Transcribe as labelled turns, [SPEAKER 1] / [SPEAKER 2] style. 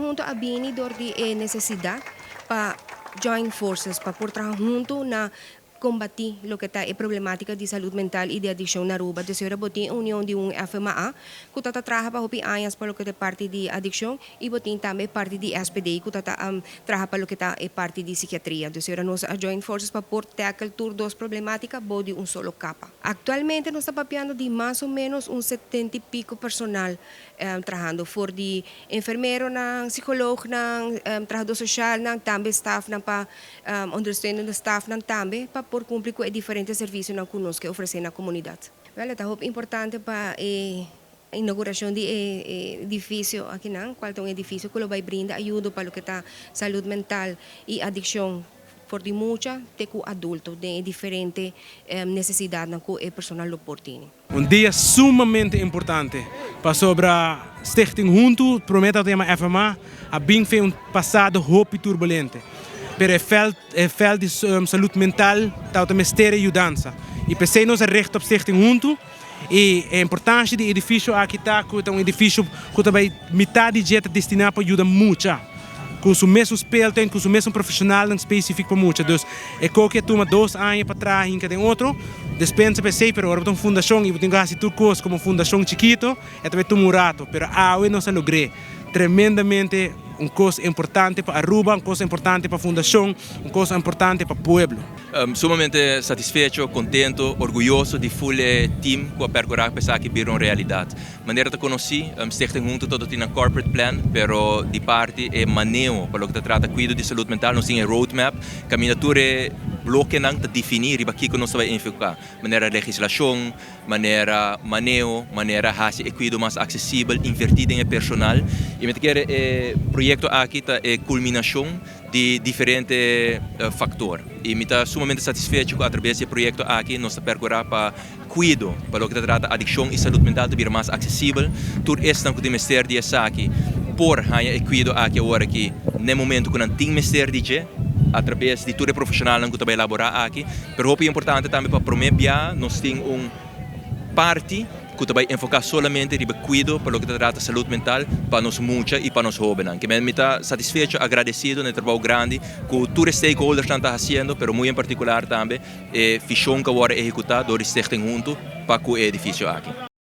[SPEAKER 1] Hunto a bini door di e necesidad pa join forces, pa por traha hunto na combati loke ta e problematica di salud mental y di adiccion na Aruba. Dus bo tin union di un FMA, cu ta traha pa hopi aña pa loke ta parti di adiccion, y bo tin tambe parti di SPD, cu ta traha pa loke ta e parti di psikiatria. Dus nos a join forces pa por tackle tur dos problematica bou di un solo capa. Actualmente nos ta papiando di mas o menos un 70 y pico personal trahando, for di enfermeronan, psicologonan, trahador socialnan, tambe staffnan pa ondersteunende staffnan tambe, pa por cumpli cu e diferente servicionan cu nos kier ofrece na comunidad. Wel, ta importante pa e inauguracion di edificio akinan, cual ta un edificio cu ta bay brinda ayudo pa loke ta salud mental y adiccion for di mucha te cu adulto, di diferente necesidad cu e persona lo por tin.
[SPEAKER 2] Un dia sumamente importante pasobra Stichting Hunto, prome tabata yama FMA, a bin den un pasado hopi turbulento. Pero e veld di salud mental ta mester yudansa. Y p'esey nos a richt op Stichting Hunto y e importancia di e edificio aki ta cu ta un edificio cu tambe mitar di dje ta destina pa yuda mucha. Cu su mesun speeltuin, cu su mesun profesional specifico pa mucha. Dus e cu a tuma 2 aña pa traha den cada otro. Dispensa p'esey, pero awor un fundacion y tin cu haci tur cos como fundacion chikito, e tambe tuma un rato, pero awe nos a logra tremendamente un cos importante pa Aruba, un cos importante pa fundacion, un cos importante pa pueblo.
[SPEAKER 3] Sumamente satisfecho, contento, orguyoso di full team cu a percura pa esaki bira un realidad. Manera ta conoci, Stichting Hunto tabata tin un corporate plan, pero di parti e maneho pa loke ta trata cuido di salud mental, nos tin un roadmap, caminda tur e blokenan ta defini riba kico nos ta bay enfoca. Manera legislacion, manera maneho, manera haci e cuido mas accesibel, inverti den personal. Y mi kier e proyecto aki ta e culminacion di diferente factor. Y mi ta sumamente satisfecho cu atraves di e proyecto aki nos ta percura pa cuido, pa loke ta trata adiccion y salud mental ta bira mas accesibel. Tur esnan cu tin mester di esaki por haya e cuido aki awor aki, na momento cu nan tin mester di dje, atraves di tur e profesionalnan cu ta bay labora aki. Pero hopi importante tambe, pa prome bia nos tin un parti cu ta bay enfoca solamente riba cuido pa loke ta trata salud mental pa nos mucha y pa nos hobennan. Cu mi ta satisfecho, agradecido na e trabou grandi cu tur stakeholders ta haciendo, pero muy en particular tambe e vision cu awor ehecuta door Stichting Hunto pa cu e edificio aki.